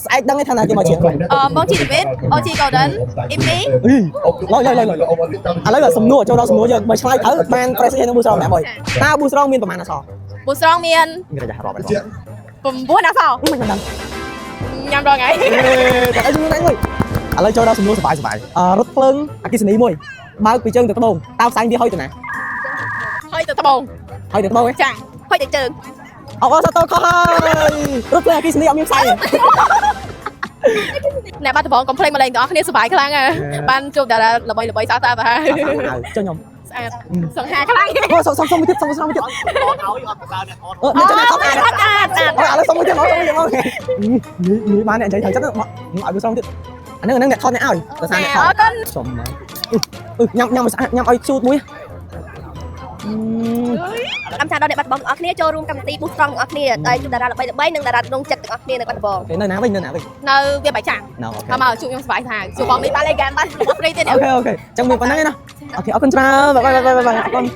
ស្អែកដឹងឯថាណាគេមកជាខ្លះ អឺបងជីវីត OG Golden អ៊ីមី អីឡយឡយឡយឥឡូវសំណួរចូលដល់សំណួរយើងបើឆ្លើយត្រូវបាន press នឹងប៊ូស្រងម្នាក់មួយតើប៊ូស្រងមានប្រមាណអក្សរ ប៊ូស្រងមាន មានរយៈរាប់អក្សរ 9អក្សរ មិនដឹង ញ៉ាំដល់ថ្ងៃ តែអីជំនួសមួយឥឡូវចូលដល់សំណួរសបាយសបាយអឺរថភ្លើងអគ្គិសនីមួយបើកពីជើងទៅត្បូងតើផ្សែងវាហុយទៅណា ហើយទៅត្បូង ហុយទៅត្បូងឯង ចាហើយទៅជើង អអសតខុសហើយរថភ្លើងអគ្គិសនីអត់មានផ្សែងទេ អ្នកបាត់ដំបងកុំភ្លេចមកលេងទាំងអស់គ្នាសប្បាយខ្លាំងហ่ะបានជួបតារាល្បីល្បីស្អាតស្អាតទៅហើយ ចុះខ្ញុំ ស្អាតសង្ហាខ្លាំង អូសុំសុំសុំមួយទៀតសុំសុំមួយទៀត អត់ឲ្យអត់ប្រសើរអ្នកអត់ អឺអ្នកចាំថតអា ស្អាតស្អាត ឥឡូវសុំមួយទៀតមកសុំមួយទៀតមកនេះនេះបានអ្នកនិយាយត្រូវចិត្តមកឲ្យវាសុំទៀតអាហ្នឹងអាហ្នឹងអ្នកថតអ្នកឲ្យដោយសារអ្នកថត អរគុណ សុំមកអឺញ៉ាំញ៉ាំឲ្យស្អាតញ៉ាំឲ្យជូតមួយ កម្មចាដល់អ្នកបាត់ដំបងទាំងអស់គ្នាចូលរួមកម្មវិធី Boost Strong ទាំងអស់គ្នាដែលជួបតារាល្បីៗនិងតារាដងចិត្តទាំងអស់គ្នានៅបាត់ដំបង OK នៅណាវិញនៅណាវិញ នៅវាបាយចាំង នៅ OK មកមកជួបខ្ញុំសប្បាយថាជួបបងនេះបានលេងហ្គេមបានរបស់ free ទៀត OK OK ចឹងមានប៉ុណ្្នឹងឯណា OK អរគុណច្រើន bye bye bye bye អរគុណ។